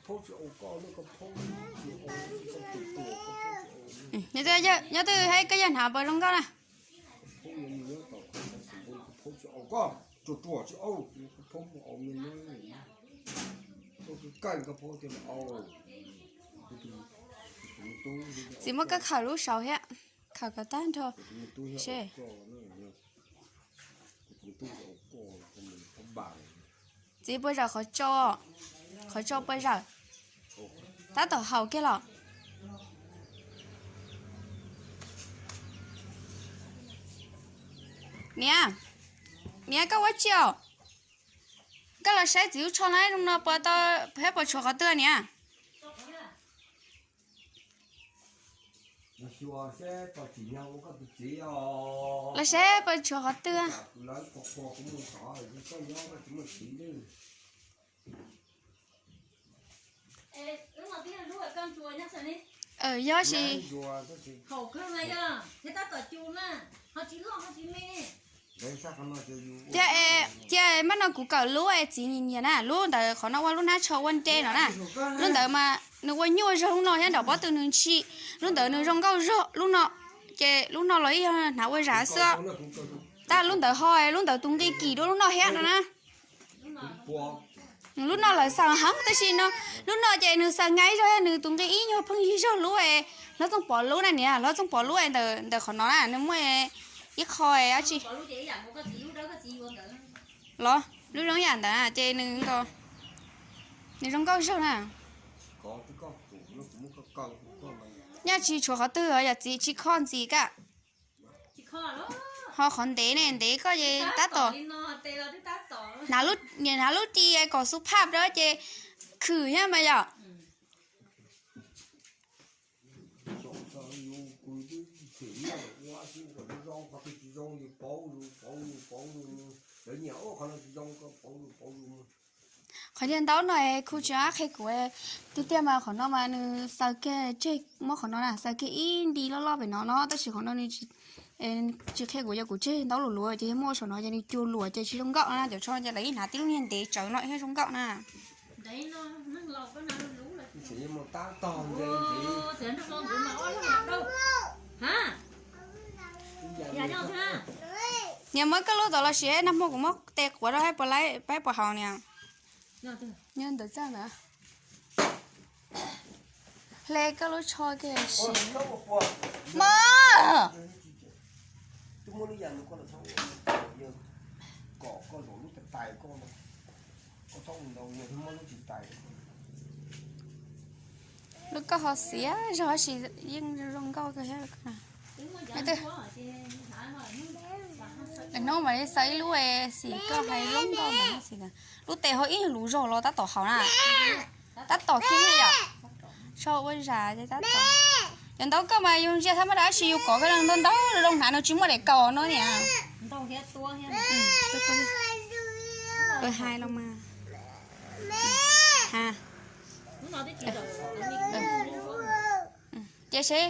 Nyob twg hais koj yawg hnav pas zoo nkauj na. Txiv muab koj khawm lub saud thiab, khawm kom tag nrho seb. Txiv puas zawm qhov tso, qhov tso puas zawm, tab tom haus kiag los. Niam, niam koj ua tsi os? Koj los saib txiv lub tsho no zoo no puas tau, thiab puas tshuav qhov twg niam? Los saib puas tshuav qhov twg. Yog si. Cia, cia maj no kuv kawm lub es txiv nyiam nyiam na, lub ntawd qhov no ua lub hnab tsho ua nte no na. Lub ntawd mas nws ua nyuaj zog lub no thiab nram pob tw nws ntshis. Lub ntawd nws zoo nkauj zog lub no, ces lub no los ib yog hnav ua zam xwb. Tab lub ntawd ho, lub ntawd tus nqi kim dua lub no thiab no na. Lub no lawv xaws heev tab sis no, lub no ces nws xaws nqa ib zaug, nws tus nqi ib nyuag pheej yig zog lub, Hlob Txooj Pov lub na niam, Hlob Txooj Pov lub ntawm qhov no na nws muaj ib qho dab tsi los lub zoo yam ntawd ces nws, nws zoo nkauj zog na. Nyaj tsis tshuav qhov twg os yom txiv, tsis kho ntxiv kaj. Ho qhov ntev ne, ntev koj ces tab tom hnav lub, niam hnav lub ris kom xub phaj rau ces khwm thiab mas yom. Qhov niag ntaub no khu tsis qhia kuv tiag tiag mas qhov no mas nws xaws kiag tseg, muab qhov no na xaws kiag ib nti loj loj pem no no tab sis qhov no nws tsis qhia kuv, yog kuv tseg ntaub luam luav ces yog muaj saum no ces nws cua luam ces tsis zoo nkauj no na. Cov tsho no ces lawv ib hnav tib lub niag ntev tsawv no thiaj zoo nkauj na. Niam muab koj lub tod los sis nag hmo kuv muab tes quav rau, peb puas haus niam? Nyob ntawm txaj ntawd. Hle koj lub tsho kiag sim. Mog! Lub koj ho xiav zog tab sis yeej zoo nkauj kawg thiab. Hnub mam li xaws ib lub xim koj hais zoo nkauj ntawd xim ntawd. Lub tes ho ib nyuag luv zog los tab tom haus na. Tab tom kiag yom. Tsho ua zam ces tab tom. Cov ntaub koj mas yus ntsia thab mab dab tsi yus kov koj ntau ntau zoo hnav no tsis muaj daim kaus no niam. Hais los mas. Ces seb,